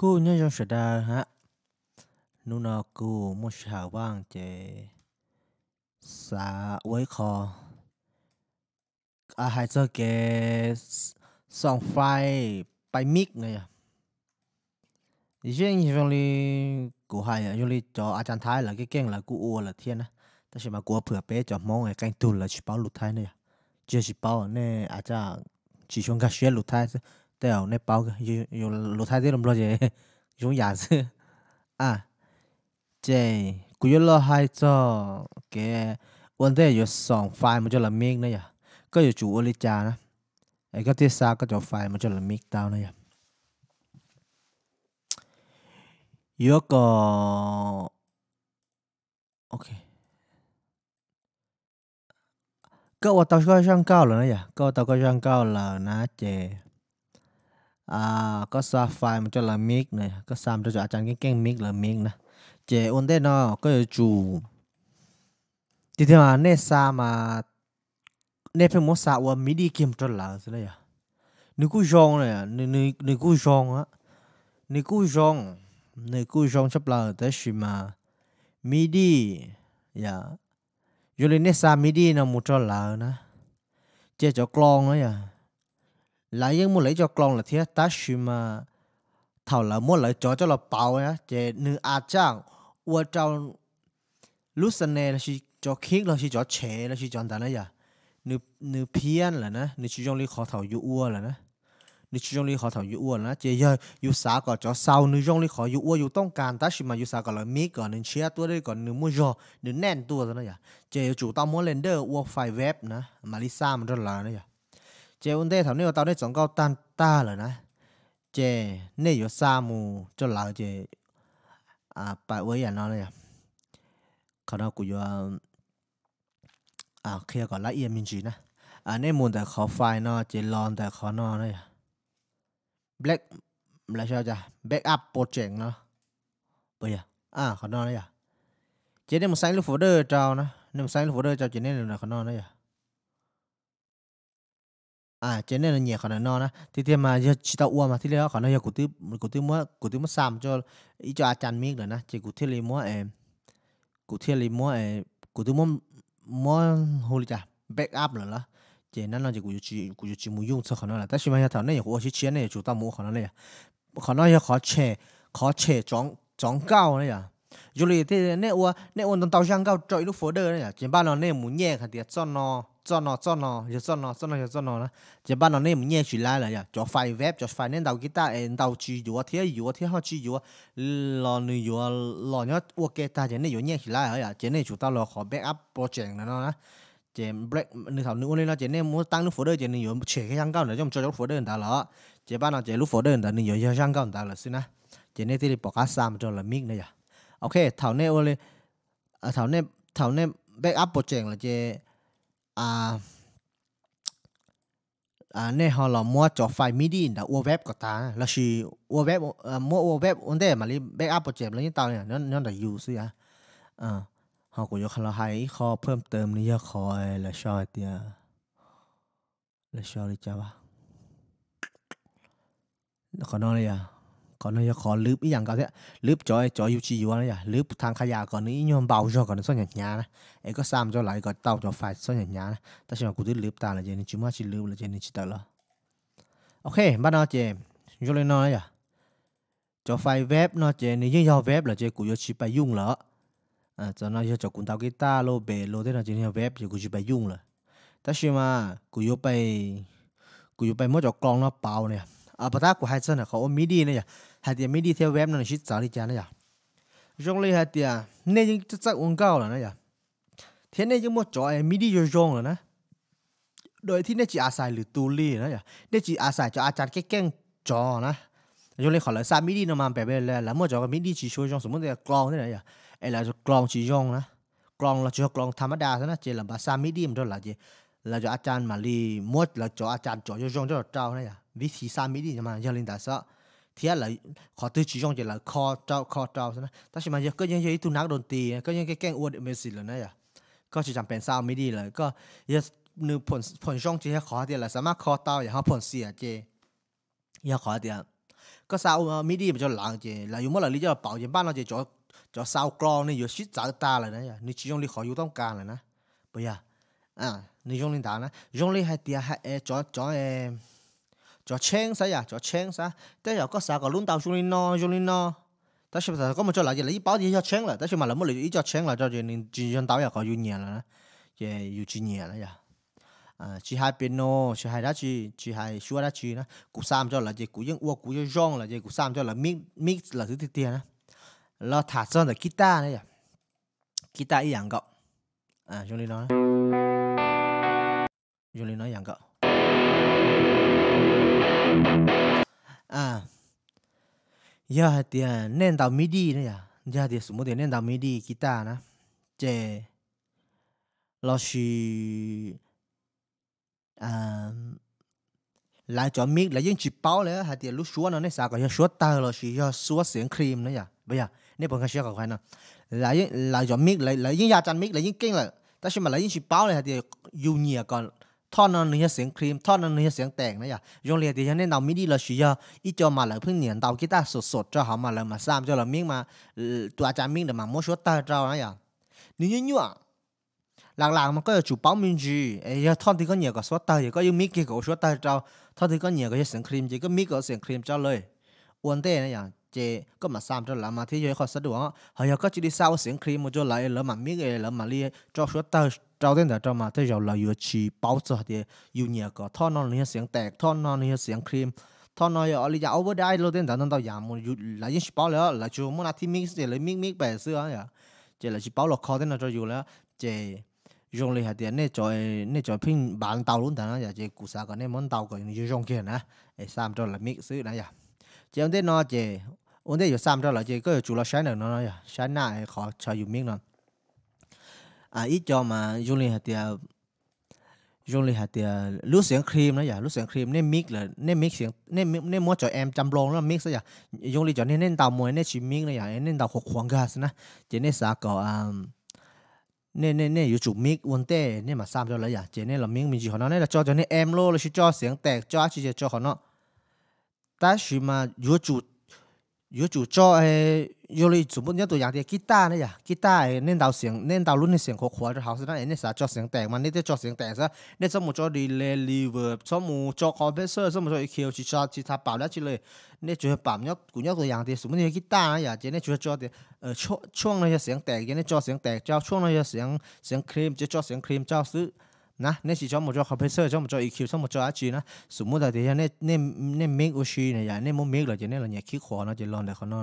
Kuv nyob zoo sawv daws hab. Hnub no kuv muaj sij hawm vaaj ces xav ua ib qho hais txog kev xoom file pais mix na yog. Yeej zoo li kuv hais, zoo li cov a caa Thaib lawv keej keej lawv kuj ua lawm thiab na, tab sis mas kuv ua phwm peb cov Hmoob es qee tug lawv tsis paub lus Thaib na yog. Tsis yog tsis paub, nej a caa tsis tshua nkag siab lus Thaib xwb, tej zaum nej paub, lus Thaib thiab lus Nplog ces zoo yam xwb. Ces kuv yuav los hais txog kev ua ntej yuav xoom file mus rau lawv mix na yog. Koj yuav tsum ua li cas na, es koj thiaj xa koj cov file mus rau lawv mix tau na yog. Yuav kom koj ua tau koj zaj nkauj lawm na yog, koj ua tau koj zaj nkauj lawm na ces koj xa file mus rau lawv mix na, koj xa mus rau cov a caa keej keej mix lawv mix na. Ces ua ntej no koj yuav tsum, tiag tiag mas nej xa mas nej pheej muab xa ua midi kiag mus rau lawv xwb na yog. Nws kuj zoo, nws kuj zoo, nws kuj zoo, nws kuj zoo tshaj plaws tab sis mas midi, zoo li nej xa midi no mus rau lawv na, ces cov kloos na yog, lawv yeej muaj lawv ib co kloos lawm thiab tab sis mas thaum lawv muab lawv cov coj los pauv na ces nws a caa ua rau lub xav nes lossis cov khib lossis cov tshev lossis cov ntawd na yog, nws phiab lawm na, nws tsis zoo li qhov thaum yus ua lawm na. Nws tsis zoo li qhov thaum yus ua lawm na ces yog yus xav kom cov xau nws zoo li qhov yus ua yus tooj kas tab sis mas yus xav kom lawv mix kom nws ntshiab tuaj kom nws muaj zog nws naj tuaj na yog, ces yuav tsum tau muab render ua file web na mam li xa mus rau lawv na yog. Ces ua ntej thaum nej ua tau nej txoj nkauj tag tag lawm na ces nej yuav xa mus rau lawv ces pab ua ib yam no na yog. Qhov no kuv yuav qhia kom lab iab me ntsis na. Nej mus ntawm qhov file no ces los ntawm qhov no na yog, back, lawv sau cas backup project no, qhov no na yog. Ces nej mus xaiv lub folder rau na, nej mus xaiv lub folder rau ces nej los ntawm qhov no na yog. Ces nej los nyem qhov ntawm no na, tiag tiag mas yog tsis tau ua mas thiaj li qhov no yog kuv twb, kuv twb muab xa mus rau ib co a caa mix lawm na ces kuv thiaj li muab, kuv thiaj li muab, kuv twb muab, muab hu li cas backup lawm lawm. Ces nab no ces kuv yuav tsis mus yooj txog qhov no lawm tab sis mas yog thaum nej nyuam qhuav ua tshiab tshiab nej yuav tsum tau mus ua qhov no na yog. Qhov no yog qhov tshem tsov nkauj na yog. Zoo li nej ua, nej ua ntau ntau zaj nkauj rau ib lub folder na yog ces npaj no nej mus nyem hais tias txoj no, txoj no, txoj no yog txoj no, txoj no yog txoj no na. Ces npaj no nej mus nyem tsis laib lawm yog cov file web, cov file nej ntaus kiv taj es ntaus tsis yuav thiab yuav thiab ho tsis yuav los nws yuav los nyob ua ke tag ces nej yuav nyem tsis laib lawm yom. Ces nej tsum tau los qhov backup project no na. Ces nws thaum nws ua li no ces nej muab taab lub folder ces nws yuav tshem kiag zaj nkauj ntawd coj mus tso rau lub folder ntawd lawm. Ces npaj no ces lub folder ntawd nws yuav yog zaj nkauj ntawd lawm xwb na. Ces nej thiaj li pom qab xa mus rau lawv mix na yog. Ok, thaum nej ua li, thaum nej backup project lawm ces nej ho los muab cov file midi ntawd ua web kom tas lossis ua web, muab ua web ua ntej mam li backup project los yeej tau, nyob ntawm yus xwb yom. Ho kuv yuav los hais ib qho phwj teem nws yog qhov lawv sau hais tias, lawv sau li cas, qhov no, qhov no yog qhov lwb ib yam nkaus thiab, lwb cov, cov yus tsis yuav na yom, lwb thav qha yas kom nws ib nyuag npau zog kom nws txhob hnyav hnyav na. Es koj xa mus rau lawv kom tau cov file txhob hnyav hnyav na, tab sis mas kuv twb lwb tas lawm ces nws tsis muaj dab tsi lwb lawm ces nws tsis tawm los. Ok, npaj no ces zoo li no na yom. Cov file web no ces nws yeej yog web lawm ces kuv yuav tsis pais yooj lawm. Cov no yog cov kuv ntaus kiv taj los pem los tej no ces nws yog web ces kuv tsis pais yooj lawm. Tab sis mas kuv yuav, kuv yuav pais muab cov kloos no pauv na yom. Puas tab kuv hais txog ntawm qhov ua midi na yom, hais tias midi thiab web no nws sib txawv li cas na yom. Zoo li hais tias nej yeej txawj txawj ua nkauj lawm na yom, thiab nej yeej muaj cov midi zoo zoo lawm na, dua thiab nej tsis a xais lwm tus li na yom, nej tsis a xais cov a caa keej keej tso na. Zoo li qhov lawv xa midi no mas pem lawv muaj cov midi tsis tshua zoo, xom mub tias kloos thiab na yom, es lawv kloos tsis zoo na, kloos los tsis yog kloos tha mab da xwb na ces lawv npaj xa midi mus rau lawv ces lawv cov a caa mam li muab lawv cov a caa cov zoo zoo coj los rau na yom. Vib thib xa midi mas yog li ntawd xwb, thiab lawv qhov twg tsis zoo ces lawv kho rau kho rau xwb na. Tab sis mas yog koj yeej yog ib tug nab doo tis, koj yeej keej keej ua music lawm na yom, koj tsis tsam pem xa midi lawm, koj yog nws phoom zoo ces yog qhov tias lawv xa mab kho tau yom, ho phoom xiam ces yog qhov tias Koj xa ua midi mus rau lawv ces lawv yuav muab lawv li coj los pauv ces npaj no ces cov xaus klos nws yuav sib txawv tag lawm na, nws tsis zoo li qhov yus toob kas lawm na, puas yog? Nws zoo li ntawd na, zoo li hais tias cov, cov tsheeb xwb yom, cov tsheeb xwb, tej zaum koj xav kom lub ntaus zoo li no zoo li no, tab sis koj mus rau lawv ces lawv yeej paub tias yog tsheeb lawm, tab sis mas lawv muab lawv ib co tsheeb los rau ces nws tsis yog ntau yam qhov yus nyiam lawm na, ces yus tsis nyiam na yom. Tsis hais piano, tsis hais dab tsi, tsis hais suab dab tsi na, kuv xa mus rau lawv ces kuv yeej ua kuv zoo zoo lawm ces kuv xa mus rau lawv mix lawm xwb tiag tiag na. Los tham txog ntawm kitaj na yom, kitaj ib yam nkaus, zoo li no, zoo li no ib yam nkaus. Yog hais tias nej ntaus midi na yom, yog hais tias xum muj tias nej ntaus midi kitaj na, ces lossis lawv cov mix lawv yeej tsis paub li hais tias lub suab no nej xav kom yog suab tawg lossis yog suab xeev cream na yom, puas yog? Nej puas nkag siab qhov no? Lawv cov mix lawv yeej ya tsa mix lawv yeej keej lawm tab sis mas lawv yeej tsis paub li hais tias yus nyiam kom thoj no nws yog xeev cream, thoj no nws yog xeev teem na yom. Zoo li hais tias yog nej ntaus midi lossis yog ib co mas lawv pheej nyiam ntaus kitaj xom xom rau hauv mas lawv mam xa mus rau lawv mix mas tus a tsa mix ntawd mas muab suab tawg rau na yom. Nws nyuaj nyuaj. Lam lam mas koj yuav tsum paub me ntsis es yog thoj twg koj nyiam kom suab tawg ces koj yeej mix kiag kom ua suab tawg rau, thoj twg koj nyiam kom yog xeev cream ces koj mix kom xeev cream rau lawm. Ua ntej na yom, ces koj mam xa mus rau lawv mas thiaj yog ib qho xab duam. Ho yog koj cia li xa ua xeev cream mus rau lawv, lawv mam mix, lawv mam li tso suab tawg rau tej ntawd rau mas tej zaum lawv yuav tsis paub txog tias yus nyiam kom thoj no nws yog xeev teem, thoj no nws yog xeev cream, thoj no yog li cas overdrive los tej ntawd ntau ntau yam mus lawv yeej tsis paub li, lawv tsuas muaj nab thib mix ces lawv mix mix pem xwb yom. Ces lawv tsis paub los kho tej no rau yus li. Ces zoo li hais tias nej cov pheej npav ntau lub ntawd na yom, ces kuv xav kom nej muab ntaus kom zoo zoo kiag na, es xa mus rau lawv mix xwb na yom. Ces ua ntej no ces, ua ntej yuav xa mus rau lawv ces koj yuav tsum los saib ntawm no, saib na qhov chaw yus mix no. Ib co mas zoo li hais tias, zoo li hais tias lub xeev cream na yom, lub xeev cream nej mix lawm, nej mix, nej muab cov amp cam nploos no mix xwb yom. Zoo li cov niag nej ntaus mus nej tsis mix na yom, nej ntaus qhuav qhuav nkag xwb na, ces nej xav kom, nej yuav tsum mix ua ntej nej mam xa mus rau lawv yom. Ces nej los mix me ntsis qhov no, nej los tso cov niag amp los lossis tso xeev teem, tso dab tsi ces tso qhov no. Tab sis mas yuav tsum tso, zoo li xum muj nyob tus yam tias kitaj na yom, kitaj nej ntaus xeev, nej ntaus lub niag xeev qhuav qhuav rau hauv xwb na, nej xav tso xeev teem mas nej thiaj tso xeev teem xwb, nej txhob mus tso delay, reverb, txhob mus tso compressor, txhob mus tso E Q, tsis tsis tau pam dab tsi li. Nej tsuas yog pam, kuv nyob tus yam tias xum muj yog kitaj na yom, ces nej tsuas yog tso tias tshooj no yog xeev teem ces nej tso xeev teem rau, tshooj no yog xeev cream ces tso xeev cream rau xwb na. Nej tsis txhob mus tso compressor, txhob mus tso E Q, txhob mus tso dab tsi na. Xum muj tias yog nej mix ua si na yom, nej muab mix lawm ces nej los nyem khib qhuav no ces los ntawm qhov no,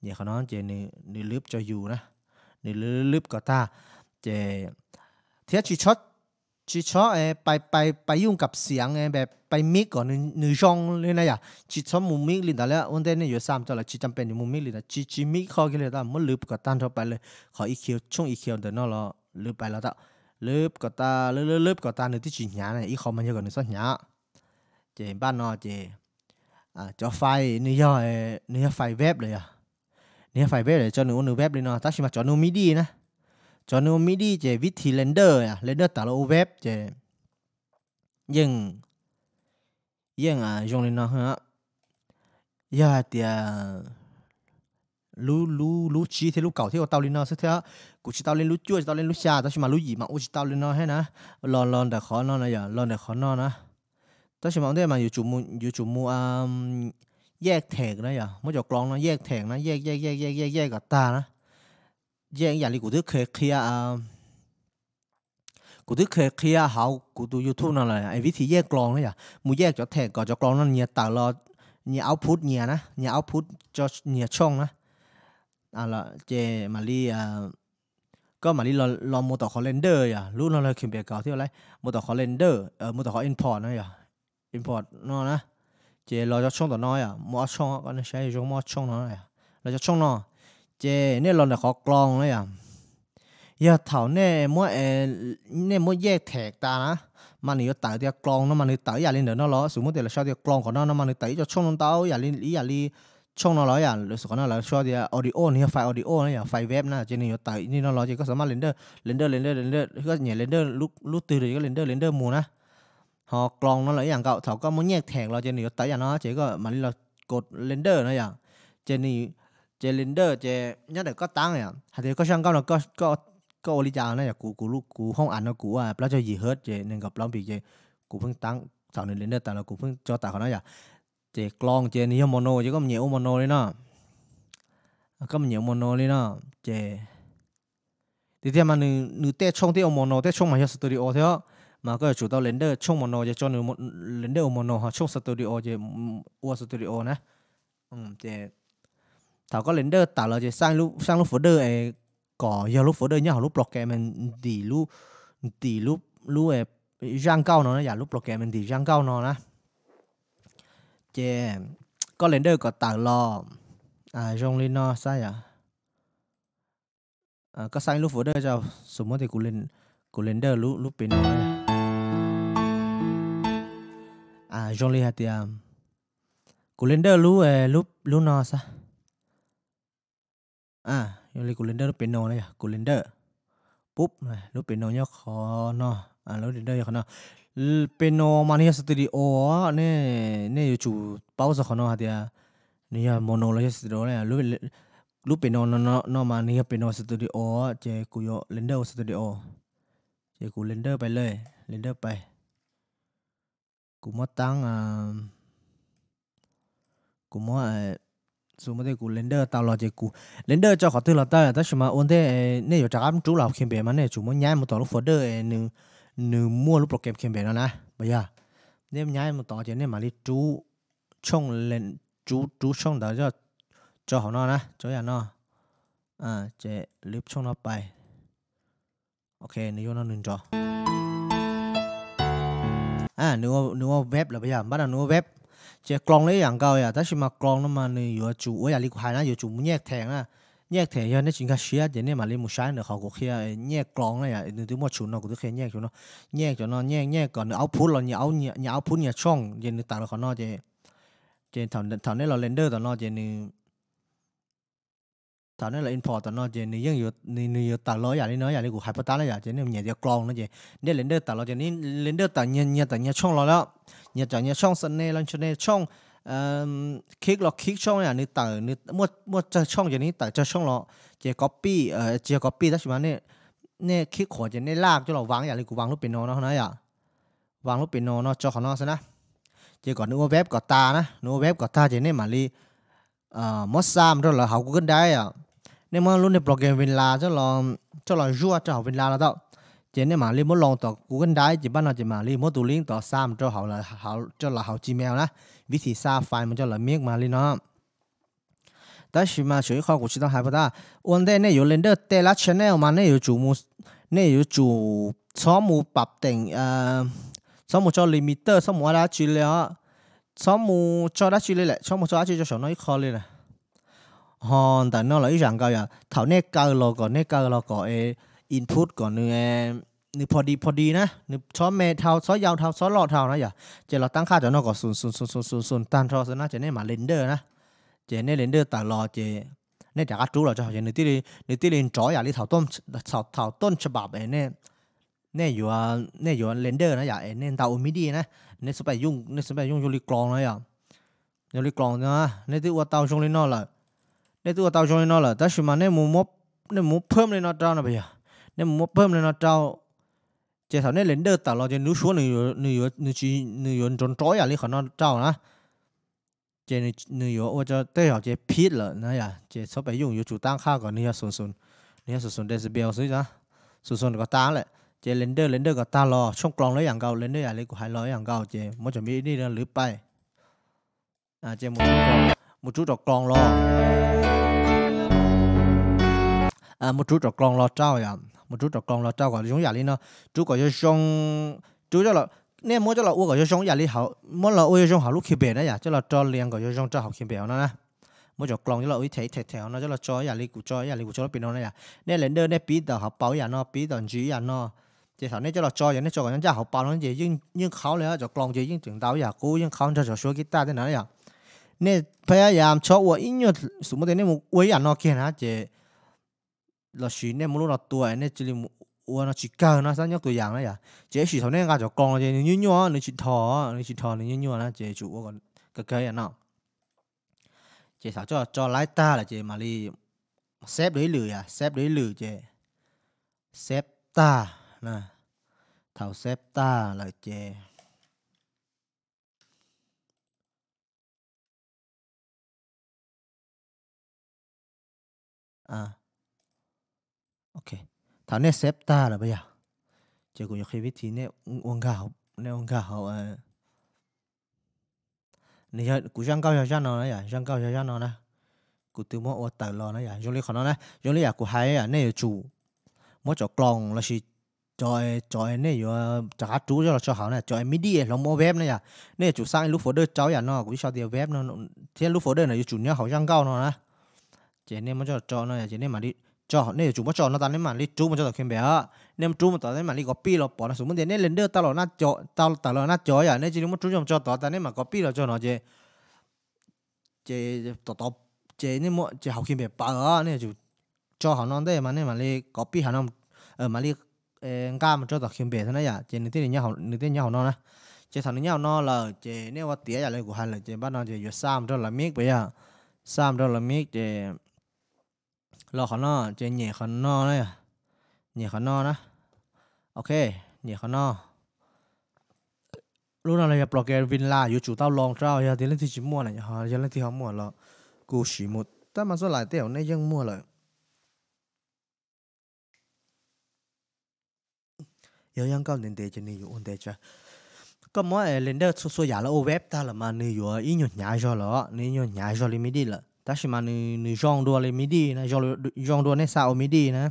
nyem qhov no ces nws lwb rau yus na, nws lwb kom tag. Ces thiab tsis txhob pais, pais yuj kam xiav, pais mix kom nws zoo li na yom, tsis txhob mus mix li ntawd li. Ua ntej nej yuav xa mus rau lawv tsis cam pes yuav mus mix li ntawd, tsis, tsis mix qhov kiag li, muab lwb kom tag nrho pais li. Qhov E Q, tshooj E Q ntawm no los lwb pais los tau, lwb kom tag, lwb lwb kom tag nws twb tsis hnyav na, ib qho mas yog kom nws txhob hnyav. Ces npaj no ces cov file nws yog, nws yog file web lawm yom, nws yog file web lawm, tso nws ua nws web li no, tab sis mas tso nws ua midi na, tso nws ua midi ces vib thi render, render tawm los ua web ces yeej, yeej zoo li no. Yog hais tias lub, lub tsib thiab lub kaum thiab ua tau li no xwb thiab, kuv tsis tau li lub cuaj, tsis tau li lub xya, tab sis mas lub yim mas ua tsis tau li no thiab na. Los, los ntawm qhov no na yom, los ntawm qhov no na. Tab sis mas ua ntej mas yuav tsum mus, yaj theem na yom, muab cov kloos no yaj theem na, yaj yaj yaj yaj yaj yaj kom tag na. Yaj ib yam li kuv twb kheev qhia, kuv twb kheev qhia hauv kuv tus YouTube no lawm, vib thi yaj kloos na yom, mus yaj cov theem kom cov kloos no nyias tawm los, nyias output nyias na, nyias output, nyias tshooj na. Ces mam li, koj mam li los mus tom qhov render yom, lub no lawv kheev pem kaus thiab lawm, mus tom qhov render, mus tom qhov import no yom, import no na. Ces los cov tshooj tom no yom, muaj ob tshooj, koj saib zoo muaj ob tshooj no, los cov tshooj no. Ces nej los ntawm qhov kloos na yom, yog thaum nej muab, nej muab yaj theem tas na, mas nws yuav tawm tias kloos no mas nws tawm ib yam li ntawm no los, xum muj tias lawv sau tias kloos qhov no no mas nws tawm ib co tshooj no ntau ib yam li, ib yam li tshooj no los yom, lawv qhov no lawv sau tias audio, nws yog file audio na yom, file web na, ces nws yuav tawm li no los ces koj xav maj render, render, render, render, koj nyem render lub twg los ces koj render, render mus na. Ho kloos no los ib yam nkaus, thaum koj muab yaj theem los ces nws yuav tawm ib yam no ces koj mam li los kaum level no yom. Ces nws, ces level ces nyob ntawm koj tab yom, hais tias koj zaj nkauj no koj ua li cas no yom. Kuv, kuv hoob app no kuv ua plaub caug yim hertz ces nees nkaum plaub npis ces kuv pheej tab thaum nws level tawm los kuv pheej tso tawm qhov no yom. Ces clone ces nws yog mono ces koj mus nyem ua mono li no. Koj mus nyem ua mono li no. Ces tiag tiag mas nws tej tshooj thiaj ua mono, tej tshooj mas yog studio thiab. Mas koj yuav tsum tau level tshooj mono ces tso nws level ua mono, ho tshooj studio ces ua studio na. Ces thaum koj level tawm los ces xaj lub folder es kom yog lub folder nyob hauv lub program ntim, ntim lub zaj nkauj no na yom, lub program ntim zaj nkauj no na. Ces koj level kom tawm los zoo li no xwb yom. Koj xaj ib lub folder, xws li tias kuv level lub pem no, zoo li hais tias kuv level lub, lub no xwb. Zoo li kuv level lub pem no na yom, kuv level pub, lub pem no nyob qhov no, lub level yog qhov no. Pem no mas nws yog studio, nej yuav tsum paub txog qhov no hais tias nws yog mono los yog studio. Lub pem no no mas nws yog pem no studio, ces kuv yuav level ua studio. Ces kuv level pais li, level pais. Kuv muab tab, kuv muab, xws li muab tej kuv level tau los ces kuv level tso qhov twg los tau, tab sis mas ua ntej nej yuav rov qab rub los hauv Cubase mas nej yuav tsum muab nyab mus tom lub folder es nws muaj lub program Cubase no na, puas yog? Nej nyab mus tod ces nej mam li rub tshooj, rub, rub tshooj ntawd tso hauv no na, tso yam no. Ces lwb tshooj no pais. Ok, nws yuav no nws nrov. Nws ua web lawm puas yog? Npaj no nws ua web. Ces clone li ib yam nkaus yom, tab sis mas clone no mas nws yuav tsum ua yam li kuv hais na, yuav tsum mus nyaj them na. Nyaj them yog nej tsis nkag siab ces nej mam li mus saib ntawm qhov kuv qhia nyaj clone na yom, nws twb muaj tshum no, kuv twb qhia nyaj cov no. Nyaj cov no nyaj, nyaj kom nws output los nyias output nyias tshooj, ces nws tawm los qhov no ces, ces thaum nej los level tom no ces nws, thaum nej los import tom no ces nws yeej, nws yuav tawm los yam li no, yam li kuv hais puag ta na yom. Ces nej mus nyem tias clone no ces nej level tawm los ces level tawm nyias, nyias tawm nyias tshooj los lawm. Nyias tawm nyias tshooj, xab ne los ne tshooj, khib los khib tshooj yom, nws tawm, nws muaj tsawg tshooj ces nws tawm tsawg tshooj los. Ces copy, tsis yog copy tab sis mas nej khib qhuav ces nej laj coj los vav yam li kuv vav lub pem no no na yom. Vav lub pem no no tso qhov no xwb na. Ces kom nws ua web kom tag na, nws ua web kom tag ces nej mam li muab xa mus rau lawv hauv Google Drive os. Nej muab lub niag program Windows coj los zuaj rau hauv Windows los tau. Ces nej mam li muab load tom Google Drive ces npaj no ces mam li muab tus link tod xa mus rau hauv, rau lawv hauv Gmail na. Vib thim xa file mus rau lawv Mac mas li no. Tab sis mas tshuav ib qho kuv tsis tau hais puas tas, ua ntej nej yuav level tej lab channel mas nej yuav tsum, nej yuav tsum txhob mus pab teem, txhob mus tso limiter, txhob mus ua dab tsi li os. Txhob mus tso dab tsi li lawm, txhob mus tso dab tsi tso saum no ib qho li lawm. Ho ntawm no los ib yam nkaus yom, thaum nej kaw los kom, nej kaw los kom es input kom nws, nws pho di pho di na, nws txhob me dhau, txhob yau dhau, txhob loj dhau na yom. Ces los tab qhaj cov no kom xum xum xum xum xum xum tag nrho xwb na, ces nej mam level na. Ces nej level tawm los ces nej rov qab rub los rau hauv ces nws thiaj li nrov yam li thaum, thaum tuaj tsha pam es nej, nej yuav level na yom, es nej ntaus ua midi na. Nej xub pais yooj, nej xub pais yooj zoo li clone na yom. Zoo li clone no, nej twb ua tau zoo li no lawm. Nej twb ua tau zoo li no lawm tab sis mas nej, nej mus muab phwm li no rau no puas yog? Nej mus muab phwm li no rau, ces thaum nej level tawm los ces nws lub suab nws, nws yuav nrov nrov yam li qhov no rau na. Ces nws yuav ua rau tej zaum ces phib lawm na yom. Ces txhob pais yooj, yuav tsum tab qhaj kom nws yog xum xum, nws yog xum xum decibel xwb, xum xum kom tag lawm. Ces level, level kom tag los tshooj clone los ib yam nkaus, level yam li kuv hais los ib yam nkaus ces muab cov midi no lwb pais. Ces mus rub rau clone los, mus rub rau clone los rau yom, mus rub rau clone los rau kom zoo yam li no, rub kom zoo zoo, rub coj los, nej muab coj los ua kom zoo zoo yam li, muab los ua zoo zoo hauv lub Cubase na yom, coj los rau lias kom zoo zoo rau hauv Cubase hauv no na. Muab cov clone coj los ua ib them ib them them hauv no coj los tso ib yam li kuv tso, ib yam li kuv tso lub pem no na yom. Nej level nej pib tom hauv paus ib yam no, pib tom ntsis ib yam no. Ces thaum nej coj los tso yom, nej tso kom nyob ncaj hauv paus no ces yeej qhaub li, cov clone ces yeej tseem ntau ib yam qub, yeej qhaub nrog cov suab guitar tej ntawd na yom. Nej pab yam txhob ua ib nyuag, xws li tias nej mus ua ib yam no kiag na ces, los sis nej muab lub no tua nej cia li ua no tsis kawg no xwb, nyob tus yam na yom. Ces ib sim thaum nej nqa cov clone no ces nws nyuaj nyuaj, nws tsis dhos, nws tsis dhos, nws nyuaj nyuaj na ces tsum ua kom kawg kawg yam no. Ces thaum tso tso laib tag lawm ces mam li save dua ib lwm yom, save dua ib lwm ces save tag na. Thaum save tag lawm ces thaum nej save tag lawm puas yog, ces kuv yuav qhia vib thi nej ua nkag hauv, nej ua nkag hauv. Nws yog kuv zaj nkauj yog zaj no na yom, zaj nkauj yog zaj no na. Kuv twb muab ua tawm los na yom, zoo li qhov no na, zoo li yam kuv hais yom, nej yuav tsum muab cov kloos lossis cov, cov nej yuav rov qab rub coj los tso hauv na, cov midi hloov ua web na yom, nej yuav tsum xaj ib lub folder rau yam no kuv twb sau tias web no, thiab lub folder no yuav tsum nyob hauv zaj nkauj no na. Ces nej muab coj tso no ces nej mam li, nej yuav tsum muab tso no tas nej mam li rub mus tso tom Cubase os, nej muab rub mus tod nej mam li copy los pov no, xws muab tias nej render tau los, tau tawm los naj cov yom, nej cia li muab rub coj mus tso tod tas nej mam copy los tso no ces, ces tom tod, ces nej muab ces hauv Cubase paws os, nej yuav tsum tso hauv no ntej mas nej mam li copy hauv no, mam li nqa mus rau tom Cubase xwb na yom, ces nws thiaj li nyob hauv no na. Ces thaum nws nyob hauv no lawm ces nej ua tiav yam li kuv hais lawm ces npaj no ces yuav xa mus rau lawv mic puas yog, xa mus rau lawv mic ces los qhov no ces nyem qhov no na, nyem qhov no na. Ok, nyem qhov no. Lub no los yog program Winload, yuav tsum tau los rau, yog tias leej twg tsis muaj na, yog leej twg ho muaj los kuj siv mus, tab mas xub lais tej zaum nej yeej muaj lawm. Yog zaj nkauj ntev ntev ces nws yuav ua ntev tsawv. Koj muab render txhua txhua yam los ua web tag lawm mas nws yuav ib nyuag hnyav zog lawm, nws ib nyuag hnyav zog li midi lawm, tab sis mas nws zoo dua li midi na, zoo dua nej xa ua midi na.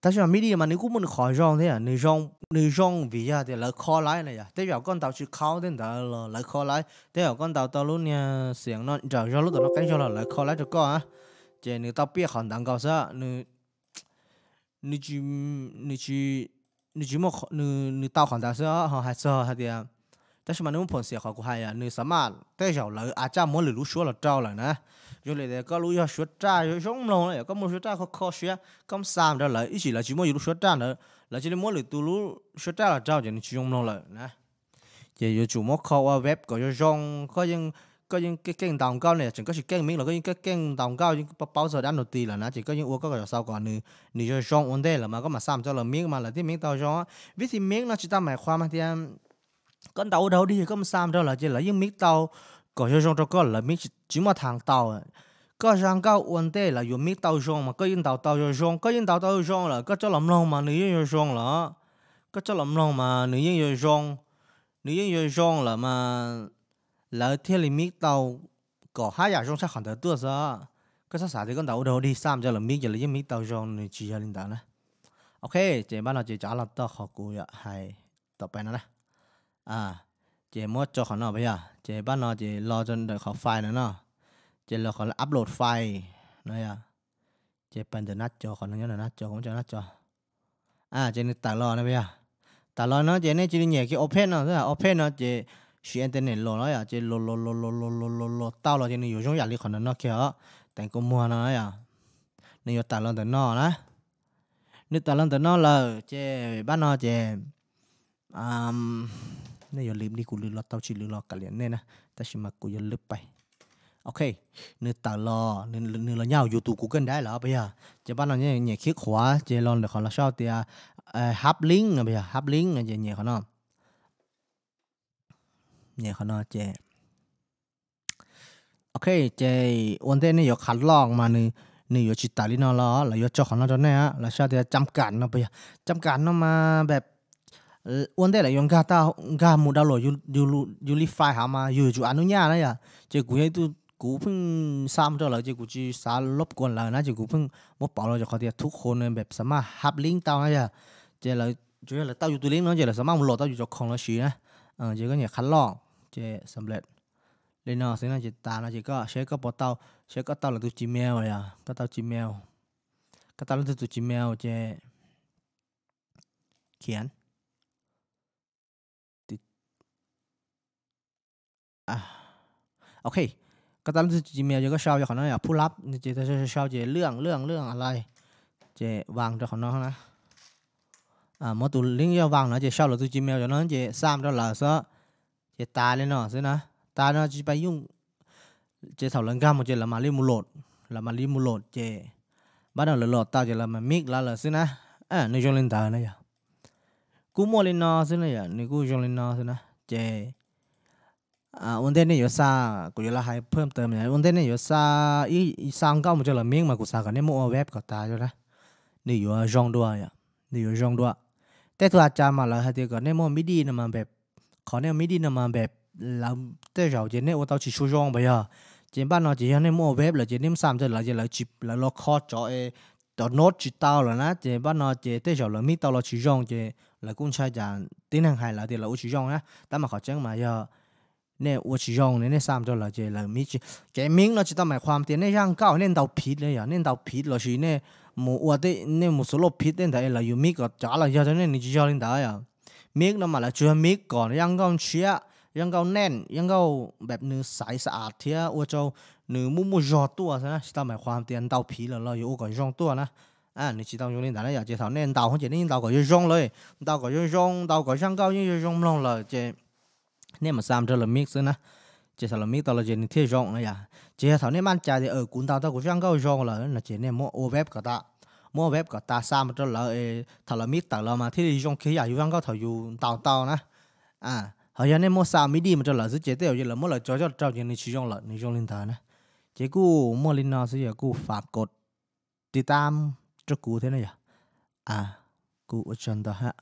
Tab sis mas midi mas nws kuj muaj nws qhov zoo thiab, nws zoo vim yog tias lawv kho laib na yom, tej zaum koj ntaus tsis khaub tej ntawd los lawv kho laib, tej zaum koj ntaus tau lub niag xiam no nrawm zog lub tom no qeeb zog los lawv kho laib rau koj. Ces nws tau piaj qhov ntawd nkaus xwb, nws tsis, nws tsis muaj, nws tau qhov ntawd xwb ho hais txog hais tias, tab sis mas nws muaj phoom xiam qhov kuv hais, nws xav maj tej zaum lawv a tsaj muab lwm lub suab los rau lawm na. Zoo li tias koj lub yog suab raj zoo mloog na yom, koj muaj suab raj kho kho siab koj xa mus rau lawv, ib sim lawv tsis muaj yus lub suab raj ntawd lawv cia li muab lwm tus lub suab raj los rau ces nws tsis zoo mloog lawm na. Ces yuav tsum muab kho ua web kom zoo zoo, koj yeej keej ntaus nkauj ne, tseem koj tsis keej mic los koj yeej keej ntaus nkauj, yeej paub txog dab nus ti lawm na, ces koj yeej ua koj kom xaus kom nws zoo zoo ua ntej lawm mas koj mam xa mus rau lawv mic mas lawv thiaj mic tau zoo. Vib thi mic no tsis tau mais qhuas mas tias koj ntaus ua dog dig koj mus xa mus rau lawv ces lawv yeej mic tau kom zoo zoo rau koj, lawv mic tsis muaj thav tau. Koj zaj nkauj ua ntej lawv yuav mic tau zoo mas koj yeej ntaus tau zoo zoo, koj yeej ntaus tau zoo lawm koj coj los mloog mas nws yeej yuav zoo lawm. Koj coj los mloog mas nws yeej yuav zoo, nws yeej yuav zoo lawm mas lawv thiaj li mic tau kom haj yam zoo tshaj qhov ntawd tuaj xwb. Koj txhob xav tias koj ntaus ua dog dig xa mus rau lawv mic ces lawv yeej mic tau zoo, nws tsis yog li ntawd na. Ok, ces npaj no ces rov los txog qhov kuv hais tom pem no na. Ces muab tso qhov no puas yog, ces npaj no ces los rau ntawm qhov file no no, ces los qhov upload file no yom. Ces pais ntawm nab cov, qhov no nyob ntawm nab cov, kuv muab tso nab cov. Ces nws tawm los no puas yog, tawm los no ces nej cia li nyem kiag open no xwb, open no ces siv internet los no yom, ces los los los los los los los tau los ces nws yuav zoo yam li qhov ntawm no kiag os, teev kua muag no yom. Nws yuav tawm los ntawm no na. Nws tawm los ntawm no lawm ces npaj no ces nej yuav lwv li kuv lwv los tau, tsis lwv los kav liam nej na, tab sis mas kuv yuav lwv pais. Ok, nws tawm los, nws los nyob hauv yus tus Google Drive lawm puas yog, ces npaj no nyem khib qhuav ces los ntawm qhov los sau tias hub link no puas yog, hub link no ces nyem qhov no. Nyem qhov no ces ok, ces ua ntej nej yuav qha loj mas nws yuav tsis tawm li no los lawv yuav tso qhov no rau nej, lawv sau tias cam kam no puas yog, cam kam no mas ua ntej lawv yuav nkag, nkag mus download yus li file hov mas yus yuav tsum a nub nyaj na yom, ces kuv yog ib tug, kuv pheej xa mus rau lawv ces kuv tsis xav lub kuas lawv na, ces kuv pheej muab pauv los rau qhov tias thub qhuav nws pem xav maj hub link tau na yom, ces lawv tsuas yog lawv tau yus tus link no ces lawv xav maj mus los tau yus cov khoom los siv na. Ces koj nyem qha loj ces xam lej li no xwb no ces tas no ces koj seb koj puas tau, seb koj tau lawv tus Gmail yom, koj tau Gmail, koj tau leej twg tus Gmail ces khiav. Ok, koj tau leej twg tus Gmail ces koj sau yog qhov no yog pull up ces sau ces lwj lwj lwj a li, ces vas rau qhov no na. Muab tus link yog vas no ces sau lawv tus Gmail cov no ces xa rau lawv xwb, ces tas li no xwb na. Tas no tsis pais yooj, Ces thaum lawv nkag mus ces lawv mam li mus load, lawv mam li mus load ces pab no lawv load tau ces lawv mam mix lawv lawm xwb na. Nws zoo li ntawd na yom. Kuj muaj li no xwb na yom, nws kuj zoo li no xwb na. Ces ua ntej nej yuav xa, kuv yuav los hais phwj taws, ua ntej nej yuav xa, xa nkauj mus rau lawv mix mas kuv xav kom nej muab ua web kom tas na, nws yuav zoo dua, nws yuav zoo dua. Tej tug has cas mas lawv hais tias kom nej muaj midi no mas npem, qhov nej midi no mas npem, lawv tej zaum ces nej ua tau tsis tshua zoo pas yog. Ces npaj no ces yog nej muab ua web lawm ces nej muab xa rau lawv ces lawv los kho tsov, cov node tsis tau lawm na, ces npaj no ces tej zaum lawv mix tau los tsis zoo ces lawv kuj ntshai cas tib neeg hais lawv tias lawv ua tsis zoo na. Tab mas qhov tseeb mas yog nej ua tsis zoo ne, nej xa rau lawv ces lawv mix tsis, kev mix no tsis tau meem qhuas tias nej zaj nkauj nej ntaus phiv li yom, nej ntaus phiv lossis nej mus ua, nej mus xu loj phiv tej ntawd es lawv yuav mix kom cov los yog rau nej, nws tsis yog li ntawd yom. Mix no mas lawv tsuas yog mix kom zaj nkauj ntshiab, zaj nkauj nej, zaj nkauj npem nws xaiv xa as thiab ua rau nws muaj muaj zog tuaj xwb na, tsis tau meem qhuas tias ntaus phiv lawm los yuav ua kom zoo tuaj na. Nws tsis tau zoo li ntawd na yom. Ces thaum nej ntaus ces nej yeej ntaus kom zoo zoo lawm, ntaus kom zoo zoo, ntaus kom zaj nkauj yeej zoo zoo mloog lawm ces nej mam xa rau lawv mix xwb na. Ces thaum lawv mix tau los ces nws thiaj zoo na yom. Ces yog thaum nej maj cai tias kuv ntaus tau kuv zaj nkauj zoo lawm no ces nej muab ua web kom tas, muab web kom tas xa mus rau lawv, thaum lawv mix tawm los mas thiaj li zoo kiag yam yus zaj nkauj thaum yus ntaus tau na. Ho yog nej muab xa midi mus rau lawv xwb ces tej zaum lawv muab lawv cov zaj rau ces nws tsis zoo lawm, nws zoo li ntawd na. Ces kuj muaj li no xwb yom, kuj fam kom tiv tam rau kuv thiab na yom. Kuv ua tsaug ntau ha.